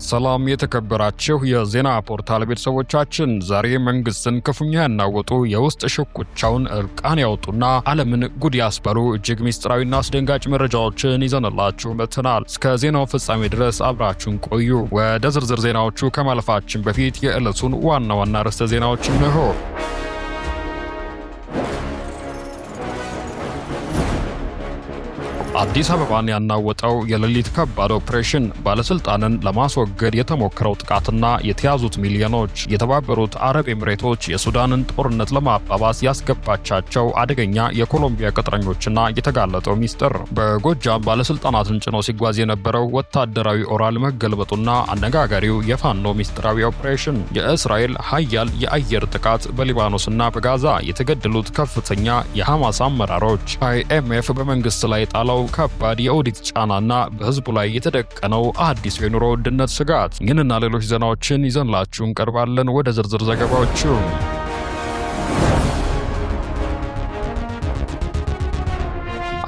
ሰላም የተከበራችሁ የዜና ፖርታል ቤተሰቦቻችን፣ ዛሬ መንግስትን ክፉኛ ያናወጡ፣ የውስጥ ሽኩቻውን እርቃን ያወጡና ዓለምን ጉድ ያስበሉ እጅግ ሚስጥራዊና አስደንጋጭ መረጃዎችን ይዘንላችሁ መጥተናል። እስከ ዜናው ፍጻሜ ድረስ አብራችሁን ቆዩ። ወደ ዝርዝር ዜናዎቹ ከማለፋችን በፊት የዕለቱን ዋና ዋና ርዕሰ ዜናዎች እነሆ። አዲስ አበባን ያናወጠው የሌሊት ከባድ ኦፕሬሽን፣ ባለስልጣንን ለማስወገድ የተሞከረው ጥቃትና የተያዙት ሚሊዮኖች፣ የተባበሩት አረብ ኤምሬቶች የሱዳንን ጦርነት ለማባባስ ያስገባቻቸው አደገኛ የኮሎምቢያ ቅጥረኞችና የተጋለጠው ሚስጥር፣ በጎጃም ባለስልጣናትን ጭኖ ሲጓዝ የነበረው ወታደራዊ ኦራል መገልበጡና አነጋጋሪው የፋኖ ሚስጥራዊ ኦፕሬሽን፣ የእስራኤል ሀያል የአየር ጥቃት በሊባኖስና በጋዛ የተገደሉት ከፍተኛ የሐማስ አመራሮች፣ አይኤምኤፍ በመንግስት ላይ ጣለው ከባድ የኦዲት ጫናና በህዝቡ ላይ የተደቀነው አዲሱ የኑሮ ውድነት ስጋት። ይህንና ሌሎች ዜናዎችን ይዘንላችሁ እንቀርባለን። ወደ ዝርዝር ዘገባዎቹ።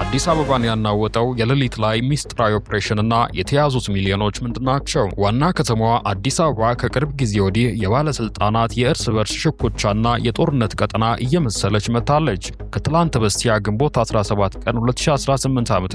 አዲስ አበባን ያናወጠው የሌሊት ላይ ሚስጥራዊ ኦፕሬሽንና የተያዙት ሚሊዮኖች ምንድናቸው? ዋና ከተማዋ አዲስ አበባ ከቅርብ ጊዜ ወዲህ የባለስልጣናት የእርስ በርስ ሽኩቻና የጦርነት ቀጠና እየመሰለች መጥታለች። ከትላንት በስቲያ ግንቦት 17 ቀን 2018 ዓ.ም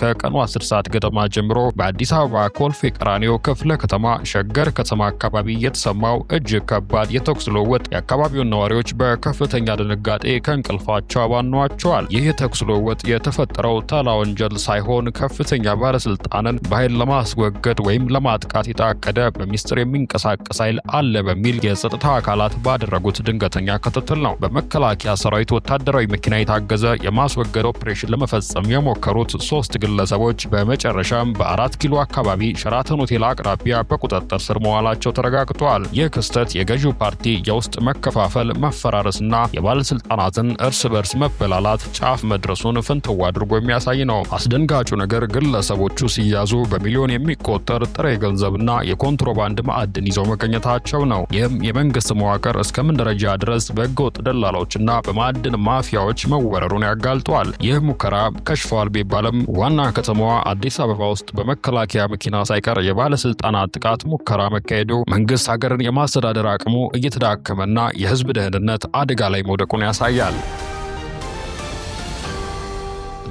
ከቀኑ 10 ሰዓት ገደማ ጀምሮ በአዲስ አበባ ኮልፌ ቀራኒዮ ክፍለ ከተማ ሸገር ከተማ አካባቢ የተሰማው እጅግ ከባድ የተኩስ ልውውጥ የአካባቢውን ነዋሪዎች በከፍተኛ ድንጋጤ ከእንቅልፋቸው አባኗቸዋል። ይህ የተኩስ ልውውጥ የተፈጠረው ተራ ወንጀል ሳይሆን ከፍተኛ ባለስልጣንን በኃይል ለማስወገድ ወይም ለማጥቃት የታቀደ በሚስጥር የሚንቀሳቀስ ኃይል አለ በሚል የጸጥታ አካላት ባደረጉት ድንገተኛ ክትትል ነው። በመከላከያ ሰራዊት ወታደራዊ መኪና የታገዘ የማስወገድ ኦፕሬሽን ለመፈጸም የሞከሩት ሶስት ግለሰቦች በመጨረሻም በ4 ኪሎ አካባቢ ሸራተን ሆቴል አቅራቢያ በቁጥጥር ስር መዋላቸው ተረጋግጧል። ይህ ክስተት የገዢው ፓርቲ የውስጥ መከፋፈል፣ መፈራረስና የባለስልጣናትን እርስ በርስ መበላላት ጫፍ መድረሱን ፍንትው አድርጎ የሚያሳይ ነው። አስደንጋጩ ነገር ግለሰቦቹ ሲያዙ በሚሊዮን የሚቆጠር ጥሬ ገንዘብና የኮንትሮባንድ ማዕድን ይዘው መገኘታቸው ነው። ይህም የመንግስት መዋቅር እስከምን ደረጃ ድረስ በህገወጥ ደላሎችና በማዕድን ማፊያዎች መወረሩን ያጋልጧል። ይህ ሙከራ ከሽፏል ቢባልም ዋና ከተማዋ አዲስ አበባ ውስጥ በመከላከያ መኪና ሳይቀር የባለስልጣናት ጥቃት ሙከራ መካሄዱ መንግስት ሀገርን የማስተዳደር አቅሙ እየተዳከመና የህዝብ ደህንነት አደጋ ላይ መውደቁን ያሳያል።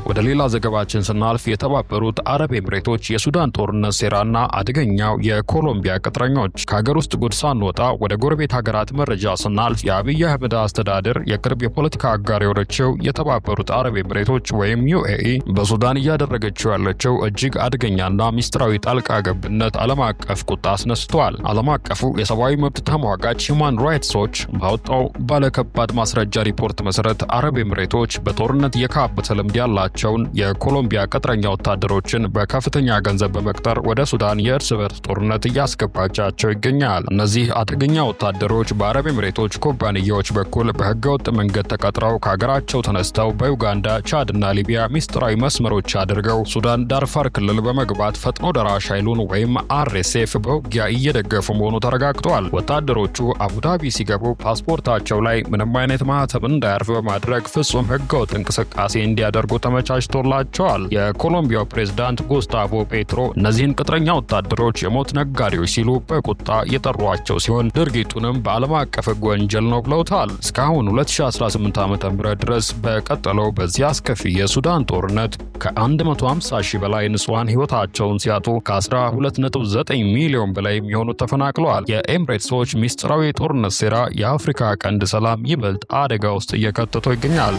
ወደ ሌላ ዘገባችን ስናልፍ የተባበሩት አረብ ኤምሬቶች የሱዳን ጦርነት ሴራና አደገኛው የኮሎምቢያ ቅጥረኞች። ከሀገር ውስጥ ጉድ ሳንወጣ ወደ ጎረቤት ሀገራት መረጃ ስናልፍ የአብይ አህመድ አስተዳደር የቅርብ የፖለቲካ አጋር የሆነችው የተባበሩት አረብ ኤምሬቶች ወይም ዩኤኢ በሱዳን እያደረገችው ያለችው እጅግ አደገኛና ሚስጥራዊ ጣልቃ ገብነት ዓለም አቀፍ ቁጣ አስነስቷል። ዓለም አቀፉ የሰብአዊ መብት ተሟጋች ሂውማን ራይትስ ዎች ባወጣው ባለከባድ ማስረጃ ሪፖርት መሰረት አረብ ኤምሬቶች በጦርነት የካበተ ልምድ ያላቸውን የኮሎምቢያ ቅጥረኛ ወታደሮችን በከፍተኛ ገንዘብ በመቅጠር ወደ ሱዳን የእርስ በርስ ጦርነት እያስገባቻቸው ይገኛል። እነዚህ አደገኛ ወታደሮች በአረብ ኤምሬቶች ኩባንያዎች በኩል በህገወጥ መንገድ ተቀጥረው ከሀገራቸው ተነስተው በዩጋንዳ፣ ቻድና ሊቢያ ሚስጥራዊ መስመሮች አድርገው ሱዳን ዳርፋር ክልል በመግባት ፈጥኖ ደራሽ ኃይሉን ወይም አርኤስኤፍ በውጊያ እየደገፉ መሆኑ ተረጋግጧል። ወታደሮቹ አቡዳቢ ሲገቡ ፓስፖርታቸው ላይ ምንም አይነት ማህተም እንዳያርፍ በማድረግ ፍጹም ህገወጥ እንቅስቃሴ እንዲያደርጉ ተመቻችቶላቸዋል። የኮሎምቢያው ፕሬዝዳንት ጉስታቮ ፔትሮ እነዚህን ቅጥረኛ ወታደሮች የሞት ነጋዴዎች ሲሉ በቁጣ የጠሯቸው ሲሆን ድርጊቱንም በዓለም አቀፍ ሕግ ወንጀል ነው ብለውታል። እስካሁን 2018 ዓ.ም ድረስ በቀጠለው በዚህ አስከፊ የሱዳን ጦርነት ከ150 ሺህ በላይ ንጹሐን ሕይወታቸውን ሲያጡ ከ12.9 ሚሊዮን በላይ የሚሆኑ ተፈናቅለዋል። የኤምሬትሶች ሚስጥራዊ የጦርነት ሴራ የአፍሪካ ቀንድ ሰላም ይበልጥ አደጋ ውስጥ እየከተተው ይገኛል።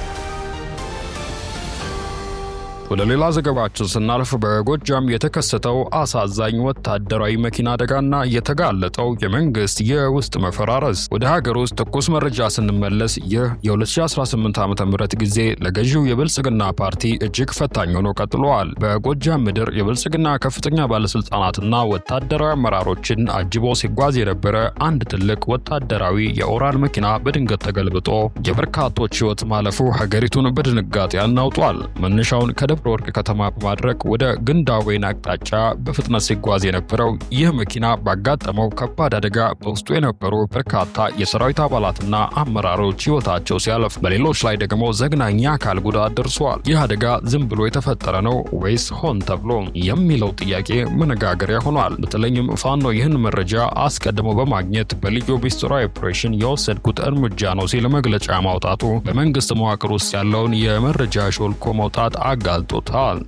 ወደ ሌላ ዘገባችን ስናልፍ በጎጃም የተከሰተው አሳዛኝ ወታደራዊ መኪና አደጋና የተጋለጠው የመንግስት የውስጥ መፈራረስ። ወደ ሀገር ውስጥ ትኩስ መረጃ ስንመለስ ይህ የ2018 ዓ.ም ጊዜ ለገዢው የብልጽግና ፓርቲ እጅግ ፈታኝ ሆኖ ቀጥሏል። በጎጃም ምድር የብልጽግና ከፍተኛ ባለስልጣናትና ወታደራዊ አመራሮችን አጅቦ ሲጓዝ የነበረ አንድ ትልቅ ወታደራዊ የኦራል መኪና በድንገት ተገልብጦ የበርካቶች ሕይወት ማለፉ ሀገሪቱን በድንጋጤ አናውጧል። መነሻውን ከደብረ ደብረ ወርቅ ከተማ በማድረግ ወደ ግንዳወይን አቅጣጫ በፍጥነት ሲጓዝ የነበረው ይህ መኪና ባጋጠመው ከባድ አደጋ በውስጡ የነበሩ በርካታ የሰራዊት አባላትና አመራሮች ሕይወታቸው ሲያልፍ፣ በሌሎች ላይ ደግሞ ዘግናኝ የአካል ጉዳት ደርሷል። ይህ አደጋ ዝም ብሎ የተፈጠረ ነው ወይስ ሆን ተብሎ የሚለው ጥያቄ መነጋገሪያ ሆኗል። በተለይም ፋኖ ይህን መረጃ አስቀድሞ በማግኘት በልዩ ሚስጥራዊ ኦፕሬሽን የወሰድኩት እርምጃ ነው ሲል መግለጫ ማውጣቱ በመንግስት መዋቅር ውስጥ ያለውን የመረጃ ሾልኮ መውጣት አጋልጦታል።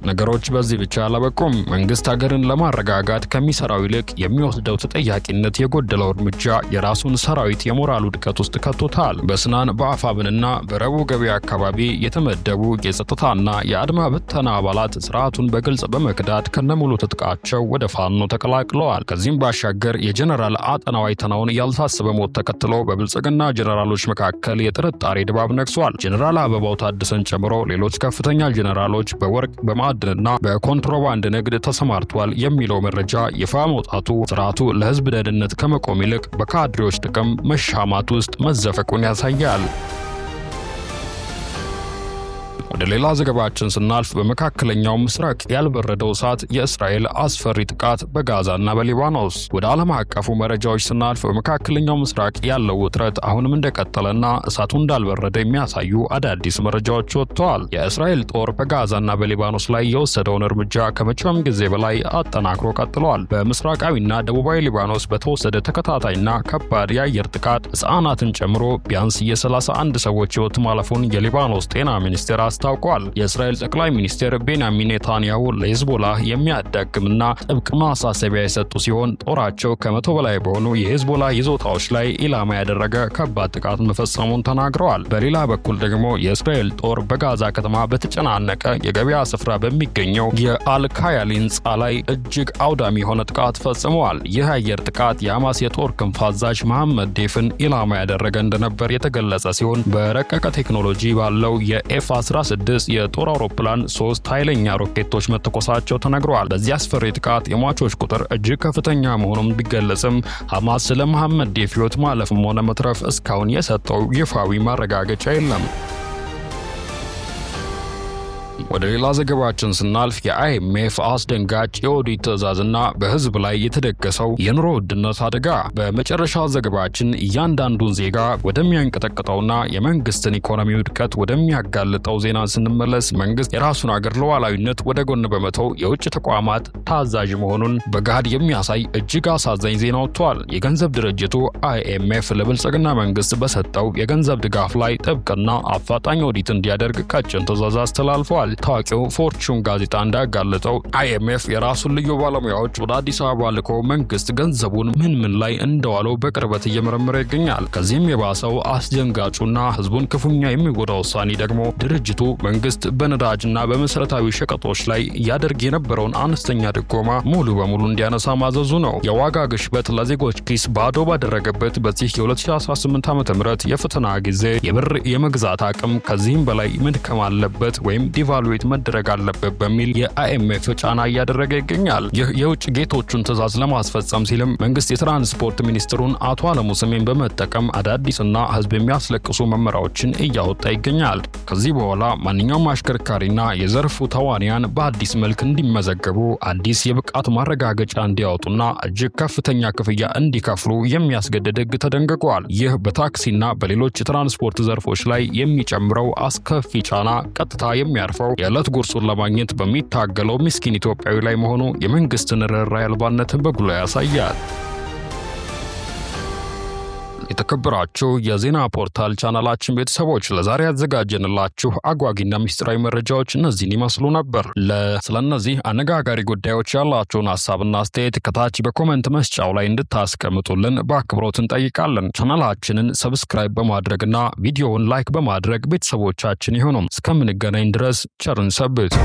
ነገሮች በዚህ ብቻ አላበቁም። መንግስት ሀገርን ለማረጋጋት ከሚሰራው ይልቅ የሚወስደው ተጠያቂነት የጎደለው እርምጃ የራሱን ሰራዊት የሞራል ውድቀት ውስጥ ከቶታል። በስናን፣ በአፋብንና በረቡዕ ገበያ አካባቢ የተመደቡ የጸጥታና የአድማ ብተና አባላት ስርዓቱን በግልጽ በመክዳት ከነሙሉ ትጥቃቸው ወደ ፋኖ ተቀላቅለዋል። ከዚህም ባሻገር የጀነራል አጠናው አይተናውን ያልታሰበ ሞት ተከትሎ በብልጽግና ጀነራሎች መካከል የጥርጣሬ ድባብ ነግሷል። ጀነራል አበባው ታደሰን ጨምሮ ሌሎች ከፍተኛ ጀነራሎች በወርቅ፣ በማዕድንና በኮንትሮባንድ ንግድ ተሰማርቷል የሚለው መረጃ ይፋ መውጣቱ ስርዓቱ ለህዝብ ደህንነት ከመቆም ይልቅ በካድሬዎች ጥቅም መሻማት ውስጥ መዘፈቁን ያሳያል። ወደ ሌላ ዘገባችን ስናልፍ በመካከለኛው ምስራቅ ያልበረደው እሳት፣ የእስራኤል አስፈሪ ጥቃት በጋዛና በሊባኖስ። ወደ ዓለም አቀፉ መረጃዎች ስናልፍ በመካከለኛው ምስራቅ ያለው ውጥረት አሁንም እንደቀጠለና እሳቱ እንዳልበረደ የሚያሳዩ አዳዲስ መረጃዎች ወጥተዋል። የእስራኤል ጦር በጋዛና በሊባኖስ ላይ የወሰደውን እርምጃ ከመቼውም ጊዜ በላይ አጠናክሮ ቀጥሏል። በምስራቃዊና ደቡባዊ ሊባኖስ በተወሰደ ተከታታይና ከባድ የአየር ጥቃት ሕፃናትን ጨምሮ ቢያንስ የ31 ሰዎች ሕይወት ማለፉን የሊባኖስ ጤና ሚኒስቴር አስታውቋል። የእስራኤል ጠቅላይ ሚኒስትር ቤንያሚን ኔታንያሁ ለሂዝቦላህ የሚያዳግምና ጥብቅ ማሳሰቢያ የሰጡ ሲሆን ጦራቸው ከ100 በላይ በሆኑ የሂዝቦላህ ይዞታዎች ላይ ኢላማ ያደረገ ከባድ ጥቃት መፈጸሙን ተናግረዋል። በሌላ በኩል ደግሞ የእስራኤል ጦር በጋዛ ከተማ በተጨናነቀ የገበያ ስፍራ በሚገኘው የአልካያሊ ህንፃ ላይ እጅግ አውዳሚ የሆነ ጥቃት ፈጽመዋል። ይህ አየር ጥቃት የሐማስ የጦር ክንፍ አዛዥ መሐመድ ዴፍን ኢላማ ያደረገ እንደነበር የተገለጸ ሲሆን በረቀቀ ቴክኖሎጂ ባለው የኤፍ 16 የጦር አውሮፕላን 3 ኃይለኛ ሮኬቶች መተኮሳቸው ተነግረዋል። በዚህ አስፈሪ ጥቃት የሟቾች ቁጥር እጅግ ከፍተኛ መሆኑን ቢገለጽም ሐማስ ስለ መሐመድ ዴፍ ሕይወት ማለፍም ሆነ መትረፍ እስካሁን የሰጠው ይፋዊ ማረጋገጫ የለም። ወደ ሌላ ዘገባችን ስናልፍ የአይኤምኤፍ አስደንጋጭ የኦዲት ትዕዛዝና በህዝብ ላይ የተደገሰው የኑሮ ውድነት አደጋ። በመጨረሻ ዘገባችን እያንዳንዱን ዜጋ ወደሚያንቀጠቅጠውና የመንግስትን ኢኮኖሚ ውድቀት ወደሚያጋልጠው ዜና ስንመለስ መንግስት የራሱን አገር ሉዓላዊነት ወደ ጎን በመተው የውጭ ተቋማት ታዛዥ መሆኑን በገሃድ የሚያሳይ እጅግ አሳዛኝ ዜና ወጥቷል። የገንዘብ ድርጅቱ አይኤምኤፍ ለብልጽግና መንግስት በሰጠው የገንዘብ ድጋፍ ላይ ጥብቅና አፋጣኝ ኦዲት እንዲያደርግ ቀጭን ትዕዛዝ አስተላልፏል። ታዋቂው ፎርቹን ጋዜጣ እንዳጋለጠው አይኤምኤፍ የራሱን ልዩ ባለሙያዎች ወደ አዲስ አበባ ልኮ መንግስት ገንዘቡን ምን ምን ላይ እንደዋለው በቅርበት እየመረመረ ይገኛል። ከዚህም የባሰው አስደንጋጩና ህዝቡን ክፉኛ የሚጎዳ ውሳኔ ደግሞ ድርጅቱ መንግስት በነዳጅና በመሰረታዊ ሸቀጦች ላይ ያደርግ የነበረውን አነስተኛ ድጎማ ሙሉ በሙሉ እንዲያነሳ ማዘዙ ነው። የዋጋ ግሽበት ለዜጎች ኪስ ባዶ ባደረገበት በዚህ የ2018 ዓ.ም የፈተና ጊዜ የብር የመግዛት አቅም ከዚህም በላይ መድከም አለበት ወይም devaluate መደረግ አለበት በሚል የአይኤምኤፍ ጫና እያደረገ ይገኛል። ይህ የውጭ ጌቶቹን ትዕዛዝ ለማስፈጸም ሲልም መንግስት የትራንስፖርት ሚኒስትሩን አቶ አለሙ ስሜን በመጠቀም አዳዲስና ህዝብ የሚያስለቅሱ መመሪያዎችን እያወጣ ይገኛል። ከዚህ በኋላ ማንኛውም አሽከርካሪና የዘርፉ ተዋንያን በአዲስ መልክ እንዲመዘገቡ፣ አዲስ የብቃት ማረጋገጫ እንዲያወጡና እጅግ ከፍተኛ ክፍያ እንዲከፍሉ የሚያስገድድ ህግ ተደንግጓል። ይህ በታክሲና በሌሎች የትራንስፖርት ዘርፎች ላይ የሚጨምረው አስከፊ ጫና ቀጥታ የሚያርፈው የዕለት ጉርሱን ለማግኘት በሚታገለው ምስኪን ኢትዮጵያዊ ላይ መሆኑ የመንግስትን ርኅራኄ አልባነትን በጉልህ ያሳያል። የተከበራችሁ የዜና ፖርታል ቻናላችን ቤተሰቦች፣ ለዛሬ ያዘጋጀንላችሁ አጓጊና ምስጢራዊ መረጃዎች እነዚህን ይመስሉ ነበር። ስለነዚህ አነጋጋሪ ጉዳዮች ያላችሁን ሀሳብና አስተያየት ከታች በ comment መስጫው ላይ እንድታስቀምጡልን በአክብሮት እንጠይቃለን። ቻናላችንን subscribe በማድረግና ቪዲዮውን like በማድረግ ቤተሰቦቻችን ይሁኑ። እስከምንገናኝ ድረስ ቸር እንሰንብት።